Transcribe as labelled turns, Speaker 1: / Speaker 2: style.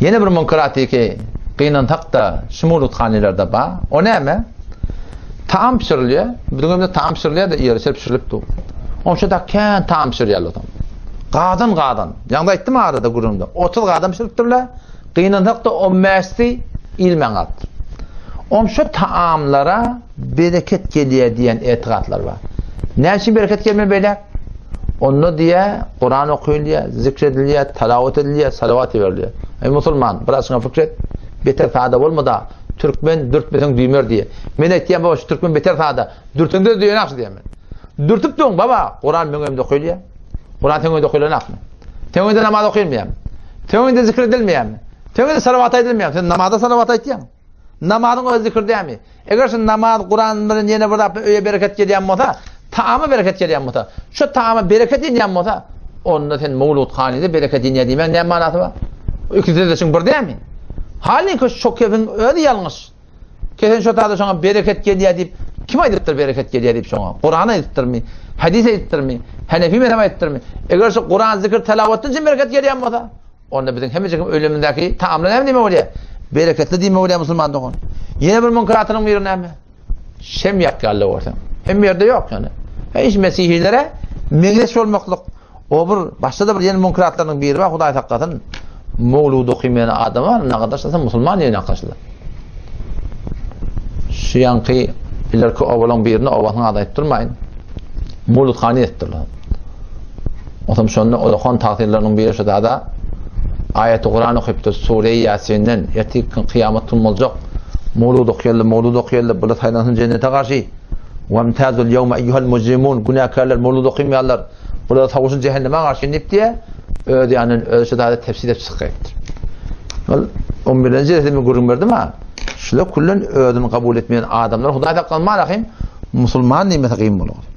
Speaker 1: Ýene bir munkeratiki gynansak-da şu mowludhanelerde bar. O näme? Taam bişirilýär. Biziň öýümizde taam bişirilýär-de, ýeri bişirilip dur. Onça-da kän taam bişirýärler otam. Gazan gazan. Ýaňda aýtdym arada gürrüňde. 30 gazan bişiripdirler. Gynansak-da on bäşisi iýilmän galypdyr. Onça taamlara bereket gelýär diýen etigatlar bar. Näme üçin bereket gelmeli beýle? Onda diýä Kuran okylýar, zikr edilýär, talawat edilýär, salawat iberilýär. Eý musulman, biraz şuňa pikir et. Beter sada bolma-da, türkmen dürtmeseň düýmer diýä. Men aýtýan baba şu türkmen beter sada, dürteňde düýenok şu diýen men. Dürtüp duň baba, Kuran meň öýümde okylýar. Kuran seň öýde okylanakmy? Seň öýde namaz okylmaýarmy? Seň öýde zikr edilmeýärmi? Seň öýde salawat aýdylmaýarmy? Sen namazda salawat aýtýaň. Namazyň özi zikr dälmi? Eger şu namaz, Kuran bilen ýene bir zat öýe bereket gelýän bolsa, taama bereket gelýän bolsa, şu taama bereket inýän bolsa, onda sen mowludhanyda bereket inýär diýmegiň näme manasy bar? Ikisi de şuň bir dälmi? Halyňky şu kefiň özi ýalňyş. Kesen şo tada şoňa bereket gelýär diýip, kim aýdypdyr bereket gelýär diýip şoňa? Kuran aýdypdyrmy? Hadis aýdypdyrmy? Hanefi mezhep aýdypdyrmy? Eger şu Kuran zikr telawatdan üçin bereket gelýän bolsa, Onda biziň hemmejigiň öýlemindäki taamlar näme diýmek bolýar? Bereketli diýmek bolýar musulman dogan. Ýene bir münkeratynyň biri näme? Şem ýakýarlar görseň. Hemme ýerde ýok ýöne. Hiç mesihilere meňzeş bolmaklyk. O bir başda-da bir ýene münkeratlarynyň biri bar, Hudaý saklasyn. Mowlud okymaýan adam bar, nagadaşlasa musulman ýene akaşlar. Şu ýanky ilerki obalaryň birinde obasynyň ady aýdyp durmaýyn. Mowludhany etdirler. Otam şonda okan tagsyrylarynyň biri şu zada aýaty Kuran okypdyr, Sure-i Ýasinden, ertir kyýamat gün boljak. Mowlud okaýarlar, mowlud okaýarlar, bular saýlansyn jennete garşy. Wamtazul ýewme eýýuhal mujrimun, günäkärler mowlud okymaýarlar. Bular sowuşyn jehenneme garşy diýip diýe, öz ýanyndan öz şu zada tefsir edip çykypdyr. Ol 11-nji resmi gürrüň berdim ha. Şular küllen özüni kabul etmeýän adamlar Hudaý saklasyn, rahim musulman diýmesi kyn bolar.